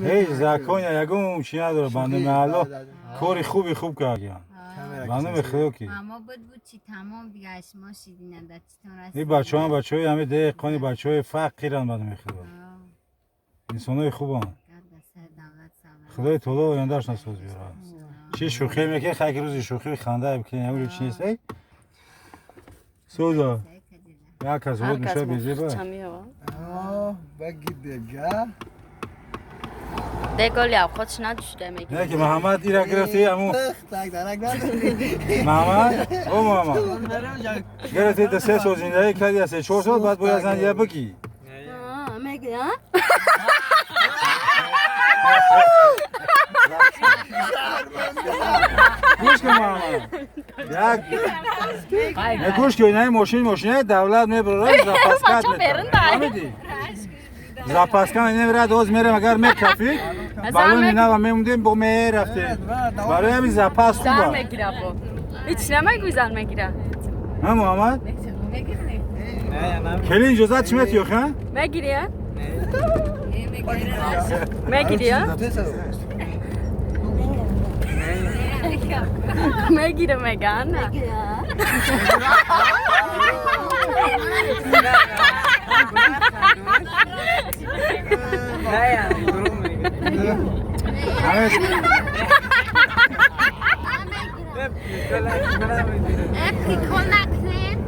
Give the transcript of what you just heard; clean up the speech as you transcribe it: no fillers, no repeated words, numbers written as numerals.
Ҳеҷ законя ягон чи надора, ба номи Алло, кори хуби хуб кардиям, ба номи Худо ки. Ама буд буд чи тамом дига шумо шидина да читон расид. Ин бачаҳоам бачаҳои ҳами деҳқони, бачаҳои фақиранд, ба номи Худо, инсонои хубанд. Худои таоло ояндааш насоз биёрад. Чи шӯхӣ мекунӣ? Хайки рӯзи шӯхӣ ханда бикунӣ, ягон чи нест, эй соза як кас Ҳар вот кас мешава безеба. мувофиқ меёвад. Баги дега. Деголи авқотш надушуда мегирад. Не ки Муҳаммад ира гирифти аму. Так дарак надори. Муҳаммад, о Муҳаммад, гирифти, да 3 сол зиндагӣ кардӣ, 3-4 сол баъд бояд зан я бигӣ. Мегира? Гӯш кун, Муҳаммад, як не, гӯш кун, инаи мошин мошинаи давлат мебарорад, запаскат Бачо берун дай. фаҳмидӣ? Запаска намерад, оз мерем, агар мекафид, балони нава мемондем, бо мерафтем, барои ҳамин запас Зан хуба. мегира бо. Ҳеч намегӯй, зан мегира. Ҳа, Муҳаммад, келин иҷозат чӣ метиёх, ҳа? Мегири, а? Мегири, а? Мегира мега, на. Ҳамин. Ки кунакнен.